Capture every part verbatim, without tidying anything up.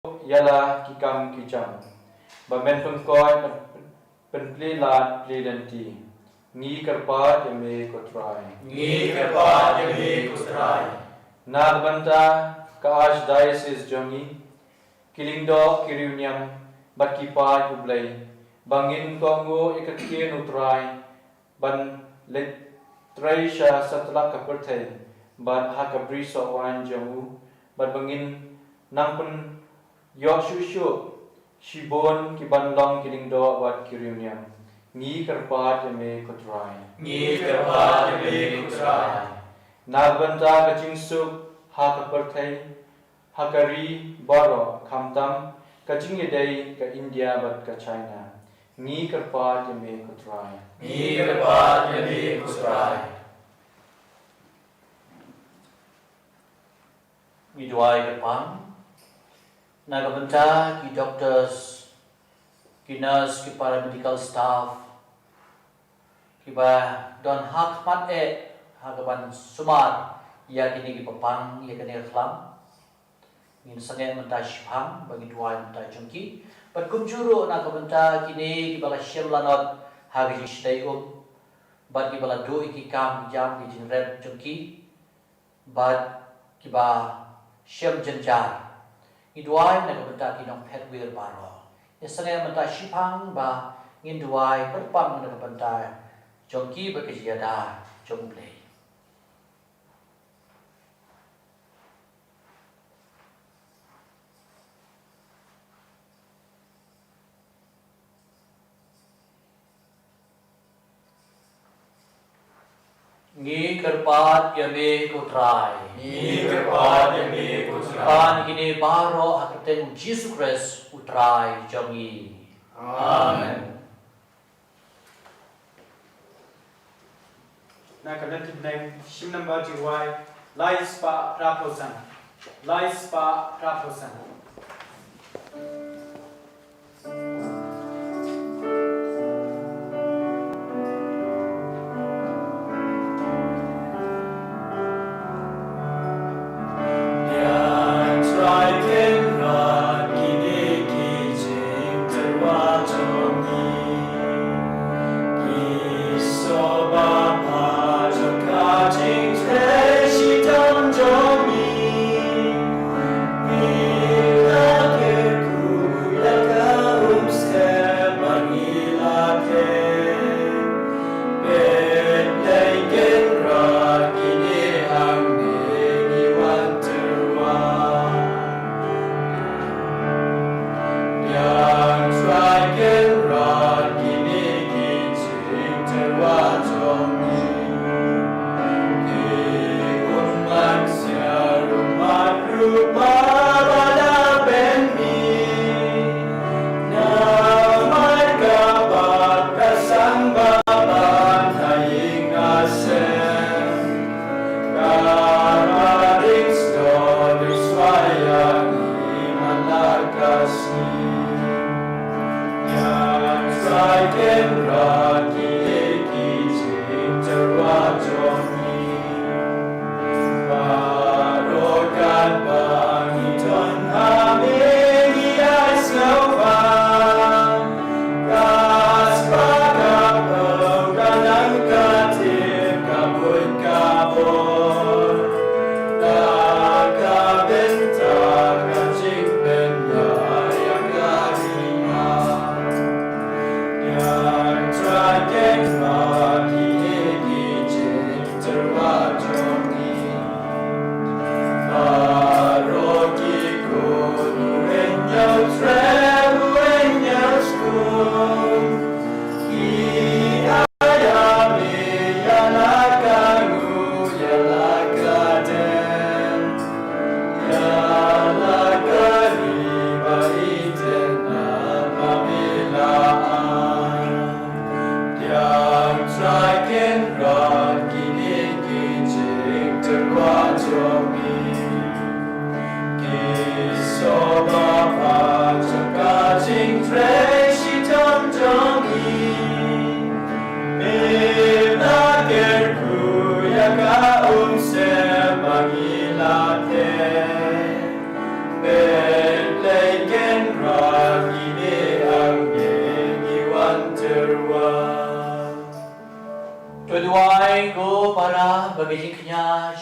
ïa la ki kam ki jam, ba men pynkoit ban pynplie lad plie lynti. Ngi kyrpad ïa me ko Trai. Ngi kyrpad ïa me ko Trai. Na ka bynta ka Archdiocese jong ngi, ki lyngdoh, ki riewniam bad ki paid U Blei, ba ngin kohnguh ïa ka ktien U Trai ban leit trei sha satlak ka pyrthei bad ha ka brisoh waiñ jong u, bad ba ngin nang pynïoh shuh shuh shibun ki ban long ki lyngdoh bad ki riewniam. Ngi kyrpad ïa me ko Trai. Ngi kyrpad ïa me ko Trai. Na ka bynta ka jingsuk ha ka pyrthei, ha ka ri baroh, khamtam ka jingïadei ka India bad ka China. Ngi kyrpad ïa me ko Trai. Ngi kyrpad ïa me ko Trai. Ngi duwai kyrpang na ka bynta ki doctors, ki nurse, ki paramedical staff, kiba don ha khmat eh ha ka ban sumar ïa kine kiba pang ïa kane ka khlam. Ngin sangeh mynta shiphang ba ngi duwai mynta jong ki. Bad kumjuh ruh na ka bynta kine kiba la shem lanot ha ka jingsdei um, bad kiba la duh ïa ki kam ki jam ki jingrep jong ki, bad kiba shem jynjar. Ngi duwai na ka bynta ki nongphet wir baroh. Ngi sangeh mynta shiphang ba ngin duwai kyrpang na ka bynta jong ki bad ka jingïada jong U Blei. Ngi kyrpad ïa me ko Trai. Ngi kyrpad ïa me ko Trai. Pan kine baroh ha ka kyrteng U Jisu Khrist U Trai jong ngi. Amen. Na ka lynti bneng, shim nambar jingduwai lai spah phra phew san. Lai spah phra phew san.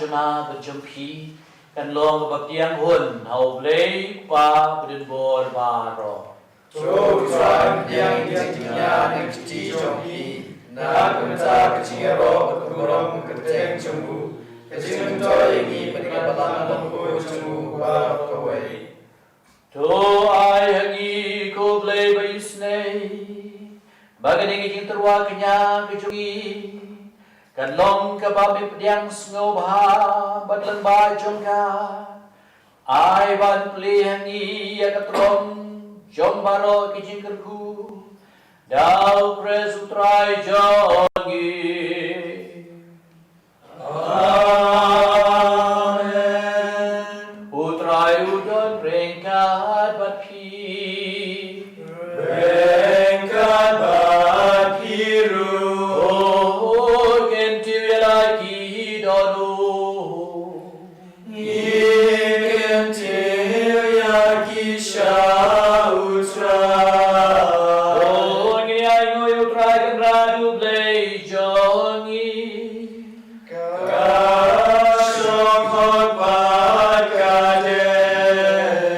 jong nga bad jong phi kan long kaba pdiang hun ha U Blei U Kpa badonbor baroh. To U Trai un pdiang ïa ka jingtip na ka kti jong phi, na ka bynta ka jingïaroh bad ka burom kyrteng jong u, ka jingmyntoi ïa ngi bad ka balang bakhuid jong u baroh kawei. To ai ha ngi, ko Blei ba isynei, ba kane ka jingtyrwa kñia ka jong ngi kan long kaba pdiang sngewbha bad lyngba jong ka, ai ban plie ha ngi ïa ka tyrwa jong baroh ki jingkyrkhu, da U Khrist U Trai jong ngi. Amen. U Trai u don ryngkat bad phi. Ryngkat bad phi ruh. To kyntiew ïa la ki dohnud. Ngi kyntiew ïa ki sha U Trai. To ngin ïa ainguh ïa U Trai Kynrad U Blei jong ngi. Ka shong hok bad ka dei.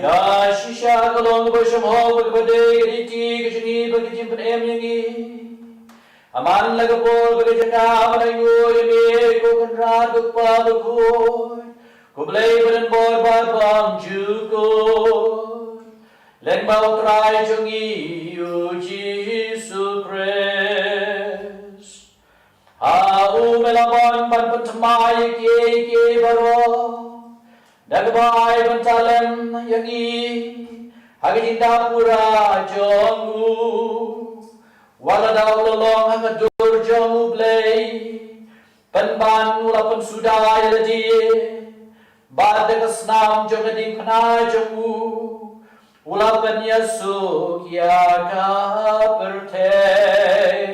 Da shisha ka long kaba shong hok bad kaba dei, ka duti ka jong ngi bad ka jingpynim ïa ngi. Amman la ka por bad ka jaka ban ainguh ïa me, ko Kynrad ko Kpa bakhuid, ko Blei badonbor bad bymjukut, lyngba U Trai jong ngi U Jisu Khrist. Ha u me la mon ban pynthymmai ïa kiei kiei baroh, da kaba ai ban talem ïa ngi ha ka jingdap pura jong u. Wat la da u la long ha ka dur jong U Blei, pynban u la pynsuda ïa lade, bad da ka snam jong ka diengphna jong u, u la pynïasuk ïa ka pyrthei.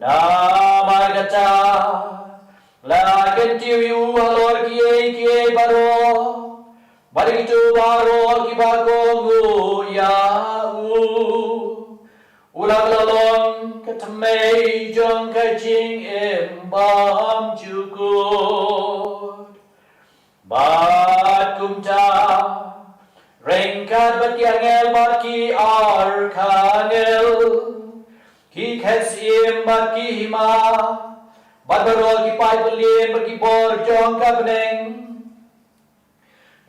Namar kata, la kyntiew ïa u halor kiei kiei baroh, bad ïa kito baroh kiba kohnguh ïa u, u la long ka thymmei jong ka jingim bymjukut. Bad kumta, ryngkat bad ki angel bad ki archangel, ki khet syiem bad ki hima, bad baroh ki paid byllieng bad ki bor jong ka bneng,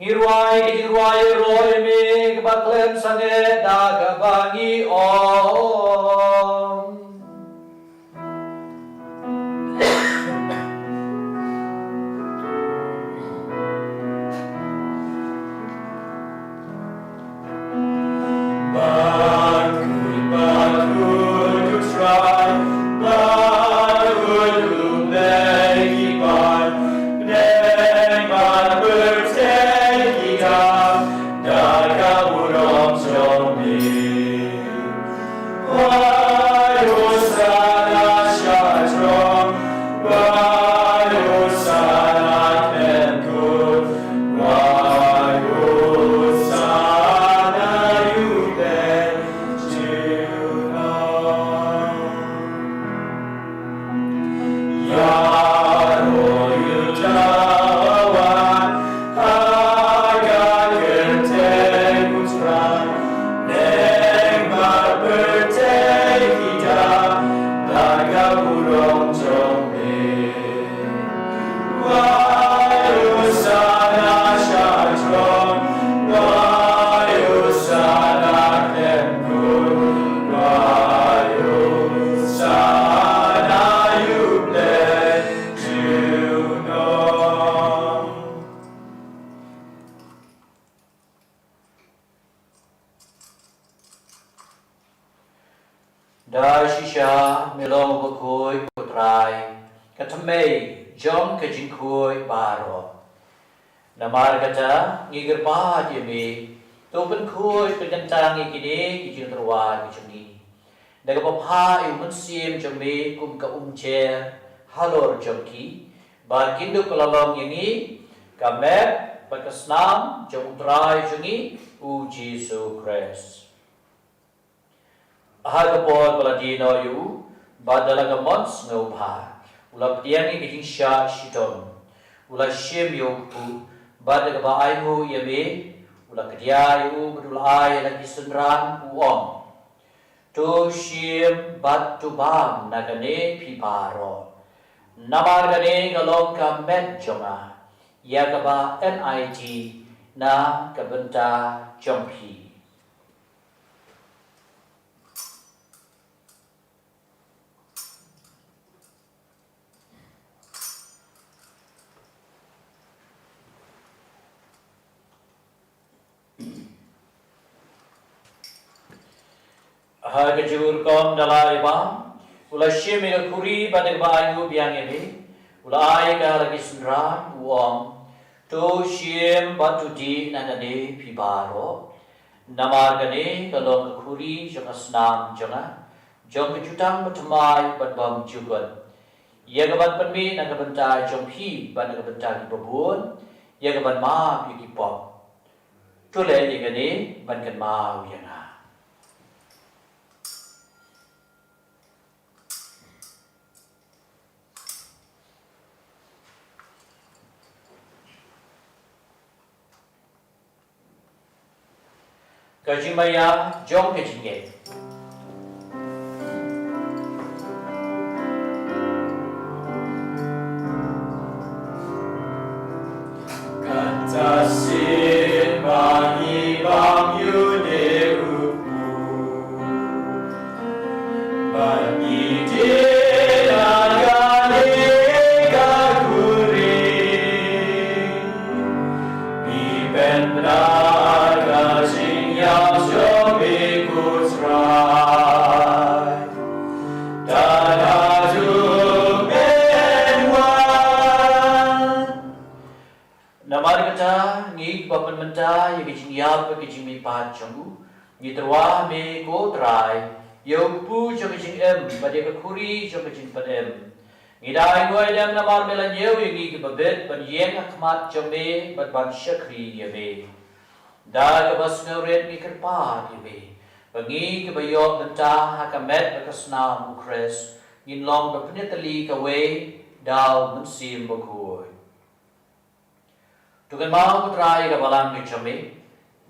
ngi rwai ka jingrwai ïaroh ïa me kaba khlem sangeh, da kaba ngi ong. Bakhuid, bakhuid U Trai, bakhuid U Blei ki paid, bneng bad pyrthei ki dap da ka burom jong me. Wai Hosana sha throne, wai Hosana khlem kut, wai Hosana ïa U Blei junom. Ïaroh ïa uta uba wan ha ka kyrteng U Trai, bneng bad pyrthei ki dap da ka burom jong me. Wai Hosana sha throne, wai Hosana khlem kut, wai Hosana ïa U Blei junom. Da shisha me long uba khuid, ko Trai, ka thymmei jong ka jingkhuid baroh. Namar kata ngi kyrpad ïa me, to pynkhuid pynkyntang ïa kine ki jingtyrwa ki jong ngi da kaba phah ïa u Mynsiem jong me kum ka umjer halor jong ki, ba kin dup ka la long ïa ngi ka met bad ka snam jong U Trai jong ngi U Jisu Khrist. Ha ka por ba la die noh ïa u, bad da la ka mon sngewbha, U la pdiang ïa ka jingshah shitom, u la shim ïa u kpu, bad da kaba ainguh ïa me, u la kdia ïa u bad u la ai ïa la ki synran, u ong: To shim bad to bam na kane phi baroh, namar kane ka long ka met jong nga, ïa kaba nit na ka bynta jong phi. Ha ka jingrukom da la ïa bam, u la shim ïa ka khuri bad da kaba ainguh biang ïa me, u la ai ïa ka ha la ki synran, u ong: To shim bad to dih na kane phi baroh, namar kane ka long ka khuri jong ka snam jong nga, jong ka jutang bathymmai bad bymjukut, ïa kaban pynmih na ka bynta jong phi bad na ka bynta kiba bun, ïa kaban map ïa ki pop. To leh ïa kane ban kynmaw ïa nga. Ka jingmaïa jong ka jingngeit. Kata sien ba ngi bam ïa une u kpu, ba ngi dih na kane ka khuri, ngi pynbna ka jingïap jong me, ko Trai, tang haduh men wan. Namar kata, ngi kiba pynmynta ïa ka jingïap bad ka jingmihpat jong u, ngi tyrwa ha me, ko Trai, ïa u kpu jong ka jingim bad ïa ka khuri jong ka jingpynim. Ngi da ainguh aidem namar me la ñiew ïa ngi kiba bit ban ïeng ha khmat jong me bad ban shakri ïa me. Da kaba sngewrit ngi kyrpad ïa me ba ngi kiba ïoh bynta ha ka met bad ka snam u Khrist ngin long ba pynïatylli kawei da u Mynsiem Bakhuid. To kynmaw, ko Trai, ïa ka balang ka jong me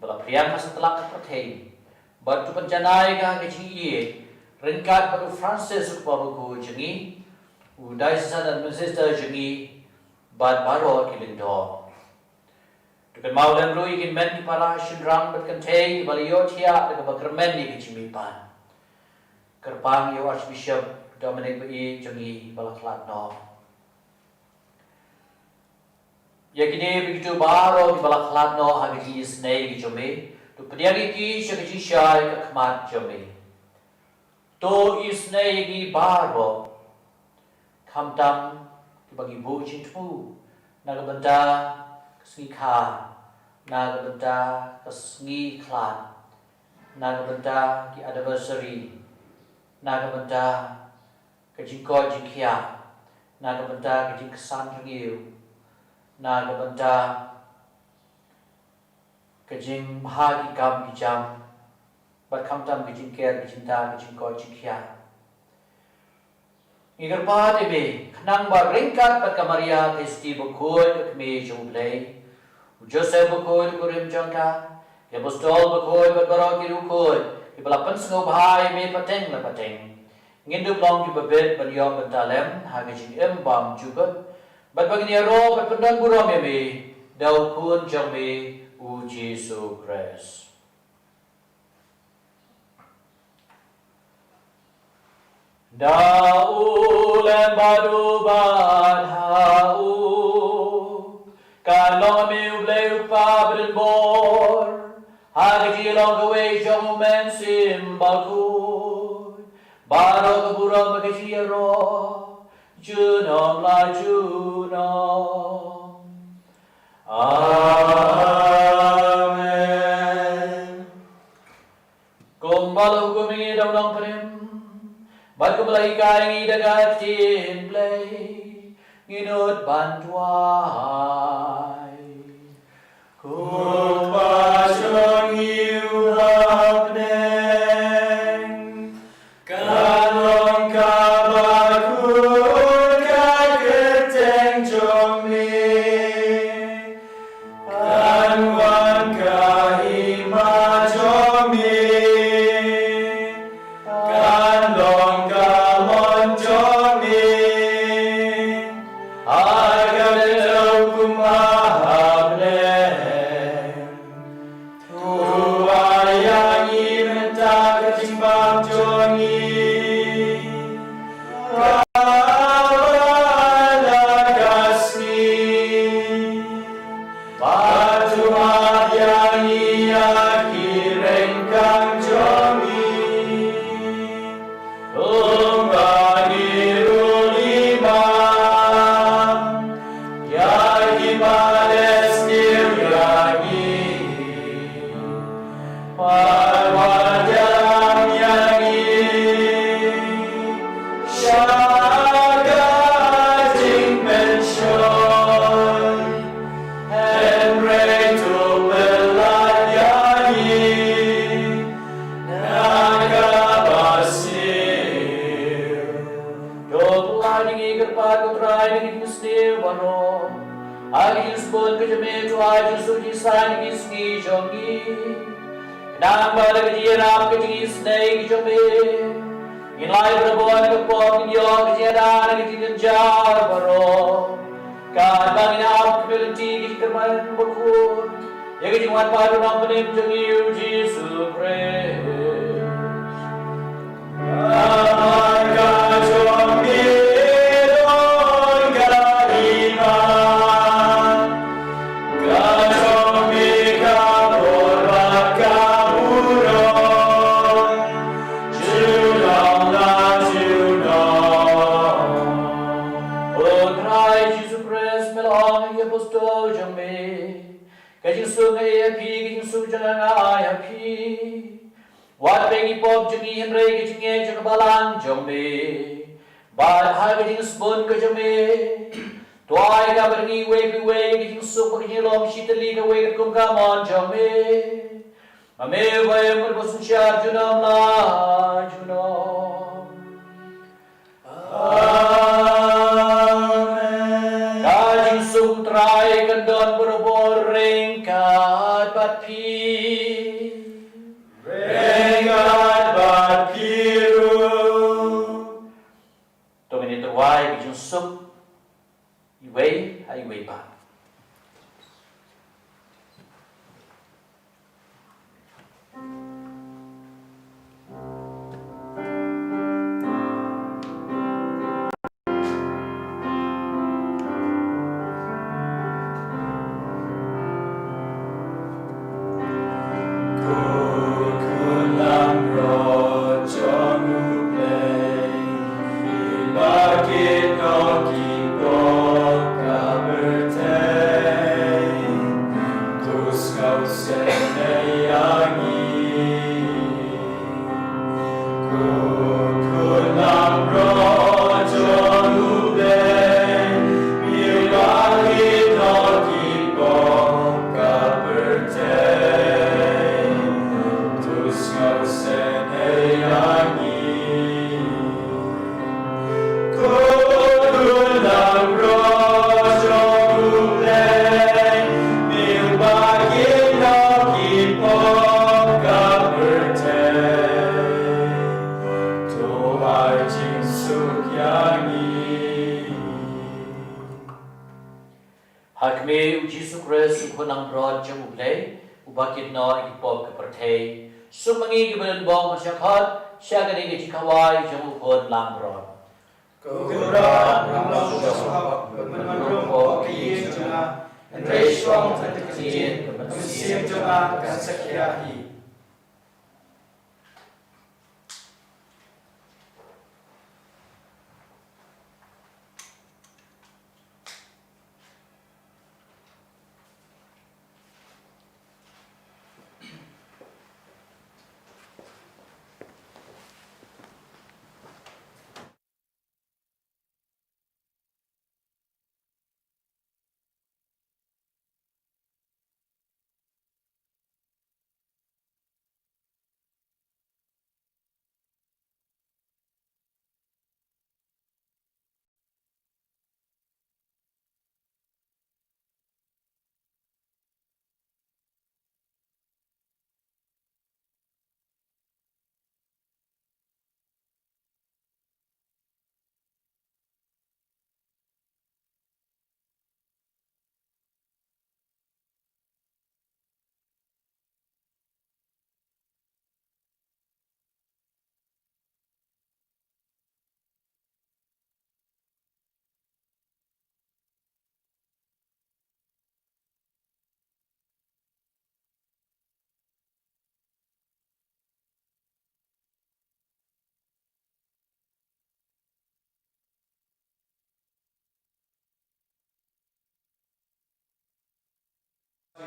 ba la phriang ha satlak ka pyrthei, bad to pynjanai ka ha ka jingïeit ryngkat bad u Francis u kpa bakhuid jong ngi, u diocesan administrator jong ngi, bad baroh ki lyngdoh. To kynmaw lem ruh ïa ki hynmen ki para, shynrang bad kynthei kiba la ïohthiah da kaba kyrmen ïa ka jingmihpat. Kyrpang ïa u Archbishop Dominic ba ïeit jong ngi ba la khlad noh. Ïa kine bad kito baroh kiba la khlad noh ha ka jingisynei ka jong me, to pdiang ïa ki sha ka jingshai ka khmat jong me. To isynei ïa ngi baroh, khamtam kiba ngi buh jingthmu na ka bynta ka sngi kha, na ka bynta ka sngi khlad, na ka bynta ki anniversary, na ka bynta ka jingkoit jingkhiah, na ka bynta ka jingksan rngiew, na ka bynta ka jingbha ki kam ki jam, bad khamtam ka jingker ka jinta, ka jingkoit jingkhiah. Ngi kyrpad ïa me khnang ba ryngkat bad ka Maria Theisotti bakhuid, ka kmie jong U Blei, u Joseph bakhuid, u kurim jong ka, ki apostol bakhuid bad baroh ki riewkhuid kiba la pynsngewbha ïa me pateng la pateng, ngin dup long kiba bit ban ïoh bynta lem ha ka jingim bymjukut, bad ba ngin ïaroh bad pyndonburom ïa me da u Khun jong me, u Jisu Khrist. Da u lem bad u bad ha u, kan long ha me, U Blei U Kpa badonbor, ha ka jinglong kawei jong U Mynsiem Bakhuid, baroh ka burom bad ka jingïaroh junom la junom. Amen. Kumba la hukum ïa ngi da u Nongpynim, bad kumba la hikai ïa ngi da ka ktien Blei, ngin nud ban duwai. Ko Pa jong ngi uba ha bneng, kan long kaba khuid ka Wat wan ïa ngi sha ka jingpynshoi, hynrei to pynlait ïa ngi na kaba sniew. To pynlait ïa ngi, ko Trai, na ka jingsniew baroh, ha ka jingsbun ka jong me, to ai jingsuk jingsain ïa ki sngi jong ngi, khnang ba da ka jingïarap ka jingisynei ka jong me, ngin lait barabor na ka pop, ngin ïoh ka jingïada na ka jingjynjar baroh, katba ngin ap, ngin lynti ïa ka jingkyrmen bakhuid ïa ka jingwan pat u Nongpynim jong ngi, u Jisu Khrist. Namar ka jong me don ka hima, ka jong me ka bor bad ka burom, junom la junom. O Trai Jisu Khrist, me la ong ha ki apostol jong me, ka jingsuk nga ai ha phi, ka jingsuk jong nga nga ai ha phi. Wat peit ïa ki pop jong ngi, hynrei ïa ka jingngeit jong ka balang jong me. Bad ha ka jingsbun ka jong me, to ai ïa nga bad ngi iwei pa iwei ïa ka jingsuk bad ka jinglong shitylli kawei katkum ka mon jong me. Ma me uba im bad uba synshar junom la junom. Amen. Ka jingsuk u Trai kan don barabor ryngkat bad phi. Ryngkat bad phi ruh. To ngin ïa tyrwa ïa ka jingsuk iwei ha iwei pat. Ko khun langbrot jong U Blei, phi ba kit noh ki pop ka pyrthei, to sngewsynei ïa ngi. Ko khun langbrot jong U Blei, phi ba kit noh ki pop ka pyrthei, to sngewsynei ïa ngi. Ko khun langbrot jong U Blei, phi ba kit noh ki pop ka pyrthei, to ai jingsuk ïa ngi. Ha khmih, U Jisu Khrist, U Khun langbrot jong U Blei, uba kit noh ïa ki pop ka pyrthei, suk ma ngi kiba don bok ban shah khot sha kane ka jingkhawai jong U Khun langbrot. Ko Kynrad, ngam long shuh ban wan rung hapoh ka ïing jong nga, hynrei shong tang da ka ktien, ka mynsiem jong nga kan sa khia hi.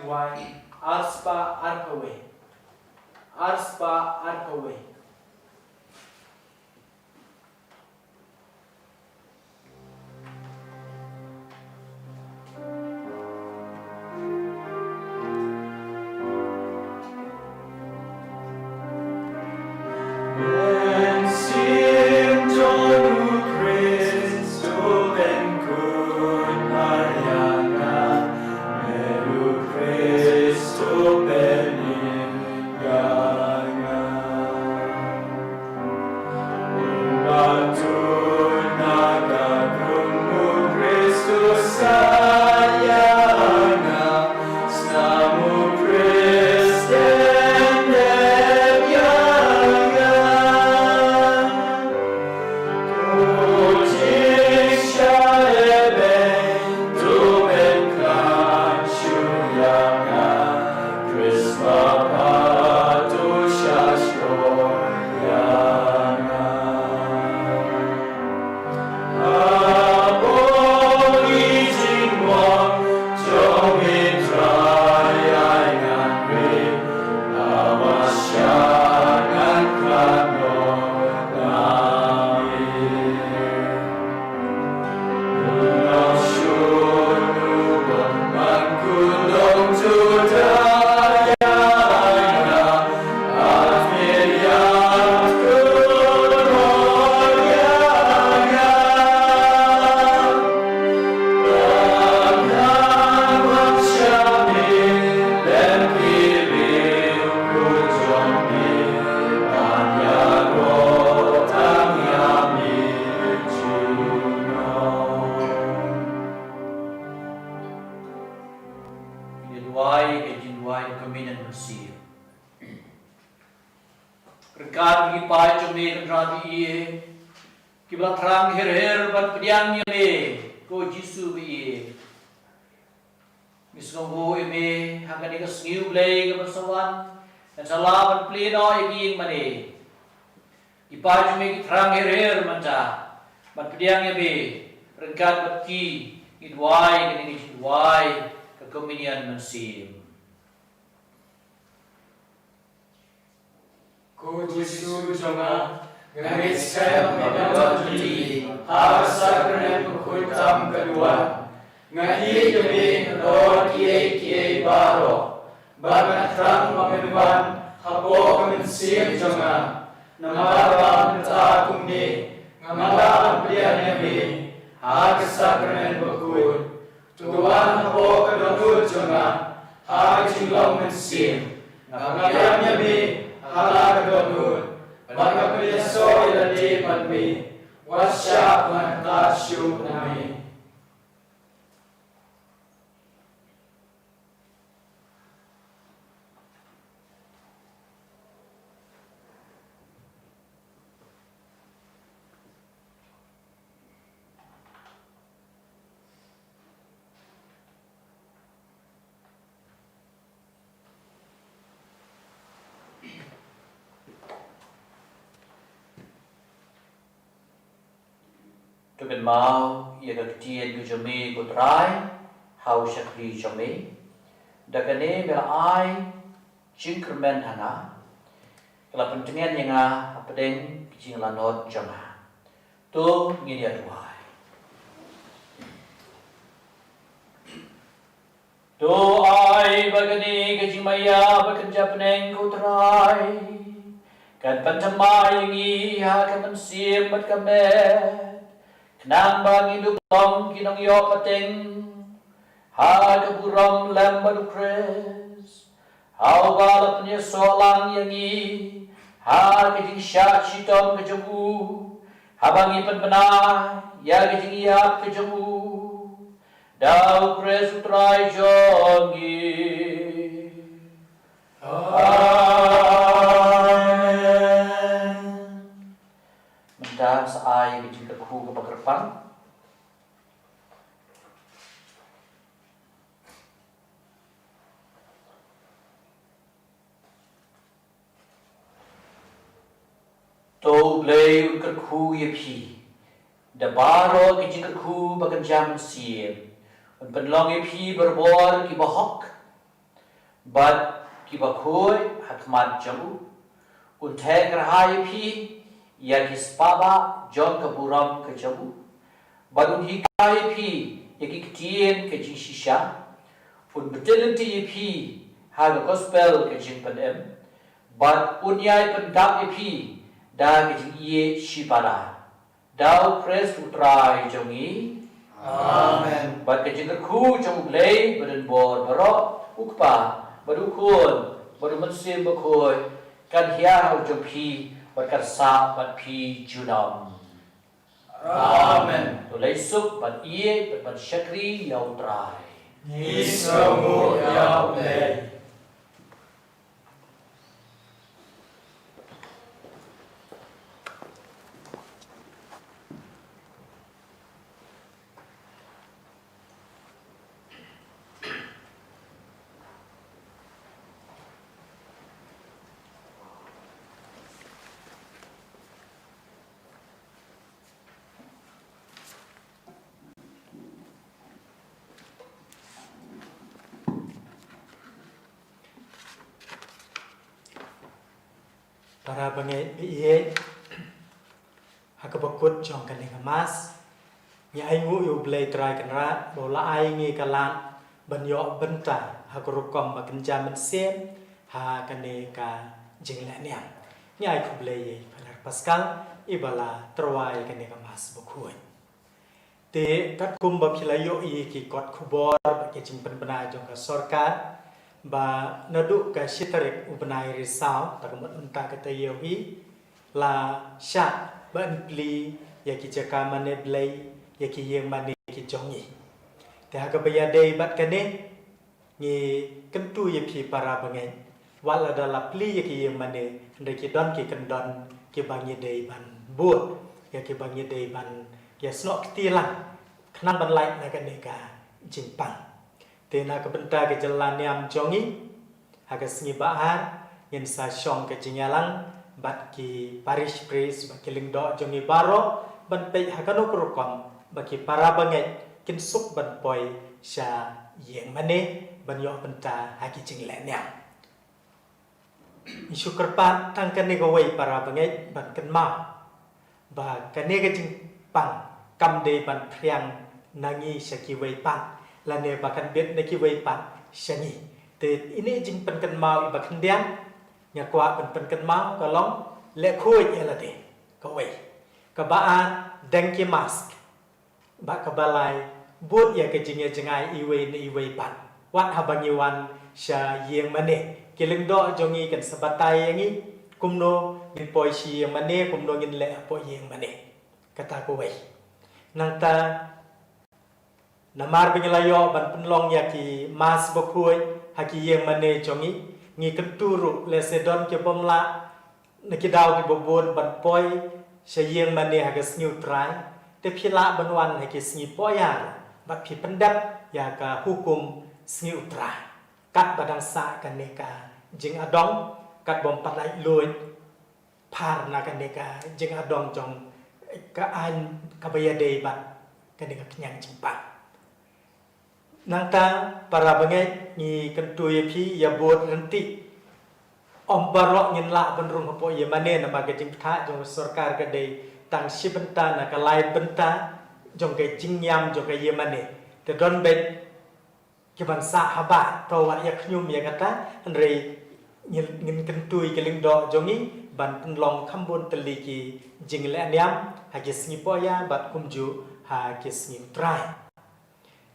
Wai, ar spah arphew wei. ar spah arphew wei. Ngi duwai, ka jingduwai ka Communion Mynsiem. Ryngkat bad ki paid jong me, Kynrad ba ïeit, kiba la thrang her her ban pdiang ïa me, ko Jisu ba ïeit. Ngi sngewbha ïa me ha kane ka sngi U Blei kaba sa wan, ngan sa lah ban plie noh ïa ki ïing mane. Ki paid jong me ki thrang her her mynta ban pdiang ïa me, ryngkat bad ki ngi duwai kane ka jingduwai ka Communion Mynsiem. Ko Jisu jong nga, nga ngeit skhem ba me don ha pdeng, ha ka sakrament bakhuid tam ka duwan. Nga ïeit ïa me halor kiei kiei baroh. Bad nga thrang ba men wan hapoh ka mynsiem jong nga. Namar ba mynta kumne, nga lah ban pdiang ïa me ha ka sakrament bakhuid. To wan hapoh ka dohnud jong nga ha ka jinglong mynsiem. Nga pdiang ïa me ha la ka dohnud, bad nga pynïasoh ïa lade bad me. Wat shah ban ktah shuh na me. To kynmaw ïa ka ktien ka jong me ko Trai ha u shakri jong me. Da kane me la ai jingkyrmen ha nga, ka la pyntngen ïa nga ha pdeng ka jinglanot jong nga. To ngin ïa duwai. To ai ba kane ka jingmaïa ba kan japneng ko Trai kan pynthymmai ïa ngi ha ka mynsiem bad ka met, khnang ba ngin ïoh long ki nongïoh pateng ha ka burom lem bad U Khrist, ha uba la pynïasoh lang ïa ngi ha ka jingshah shitom ka jong u, haba ngi pynbna ïa ka jingïap ka jong u. Da U Khrist U Trai jong ngi. Amen. Mynta sa ai ka jingkyrkhu kaba kyrpang. To U Blei un kyrkhu ïa phi da baroh ki jingkyrkhu ba kynja mynsiem, un pynlong ïa phi barabor kiba hok bad kiba khuid ha khmat jong u. Un theh kyrhai ïa phi ïa ki spah bah jong ka burom ka jong u, bad un hikai ïa phi ïa ki ktien ka jingshisha. Un bteng lynti ïa phi ha ka gospel ka jingpynim, bad un ïai pyndap ïa phi da ka jingïeit shiphang. Da U Khrist U Trai jong ngi. Amen. Bad ka jingkyrkhu jong U Blei badonbor baroh, U Kpa, bad U Khun, bad U Mynsiem Bakhuid, kan hiar ha u jong phi, bad kan sah bad phi junom. Amen. To leit suk ban ïeit bad ban shakri ïa U Trai. Ngi sngewnguh ïa U Blei. Para bangeit ba ïeit, ha kaba kut jong kane ka Mass, ngi ainguh ïa U Blei Trai Kynrad ba u la ai ngi ka lad ban ïoh bynta ha ka rukom ba kynja mynsiem ha kane ka jinglehniam. Ngi ai khublei ïa i Father Pascal iba la tyrwa ïa kane ka Mass bakhuid. Te katkum ba phi la ïohi ki kot khubor bad ki jingpynbna jong ka sorkar ba naduh ka shi tarik u bnai Risaw, ta ka mut mynta ka taïew hi, la shah ban plie ïa ki jaka mane Blei, ïa ki ïing mane ki jong ngi. Te ha kaba ïadei bad kane, ngi kyntu ïa phi para bangeit, wat lada la plie ïa ki ïing mane, hynrei ki don ki kyndon kiba ngi dei ban bud, ïa kiba ngi dei ban ïasnoh kti lang khnang ban lait na kane ka jingpang. Te na ka bynta ka jingïaleh niam jong ngi, ha ka sngi ba ar ngin sa shong ka jingïalang bad ki parish priest bad ki lyngdoh jong ngi baroh ban peit ha kano ka rukom ba ki para bangeit kin suk ban poi sha ïing mane ban ïoh bynta ha ki jingleh niam. Ngi shu kyrpad tang kane kawei para bangeit ban kynmaw ba kane ka jingpang kam dei ban phriang na ngi sha kiwei pat lane ba kan bit na kiwei pat sha ngi. Te ine i jingpynkynmaw iba khyndiat nga kwah ban pynkynmaw ka long leh khuid ïa lade. Kawei. Kaba ar, deng ki mask. Bad kaba lai, bud ïa ka jingïajngai iwei na iwei pat. Wat haba ngi wan sha ïing mane, ki lyngdoh jong ngi kin sa batai ïa ngi kumno ngin poi sha ïing mane, kumno ngin leh hapoh ïing mane. Kata kawei. Nangta, namar ba ngi la ïoh ban pynlong ïa ki mass bakhuid ha ki ïing mane jong ngi, ngi kyntu ruh lehse don ki bym lah na ki daw kiba bun ban poi sha ïing mane ha ka sngi U Trai, te phi lah ban wan ha ki sngi poh ïar bad phi pyndep ïa ka hukum sngi U Trai. Katba dang sah kane ka jingadong, katba ym pat lait luid phar na kane ka jingadong jong ka aiñ kaba ïadei bad kane ka khñiang jingpang. Nangta para bangeit ngi kyntu ïa phi ïa bud ryntih. Ym baroh ngin lah ban rung hapoh ïing mane namar ka jingbthah jong ka sorkar ka dei tang shi bynta na ka lai bynta jong ka jingïam jong ka ïing mane. Te don beit kiban sah haba to wat ïa khñium ïa kata, hynrei ngin, ngin kyntu ïa ki lyngdoh jong ngi ban pynlong kham bun tylli ki jingleh niam ha ki sngi poh ïar bad kumjuh ha ki sngi U Trai.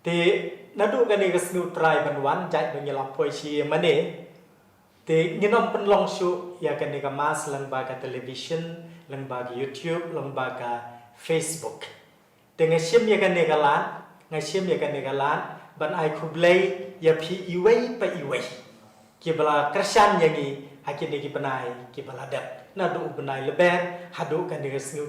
Te naduh kane ka sngi U Trai ban wan, jait ba ngi la poi sha ïing mane, te ngin ym pynlong shuh ïa kane ka mass lyngba ka television, lyngba ka YouTube, lyngba ka Facebook. Te nga shim ïa kane ka lad, nga shim ïa kane ka lad ban ai khublei ïa phi iwei pa iwei kiba la kyrshan ïa ngi ha kine ki bnai kiba la dep, naduh u bnai Lber haduh kane ka sngi U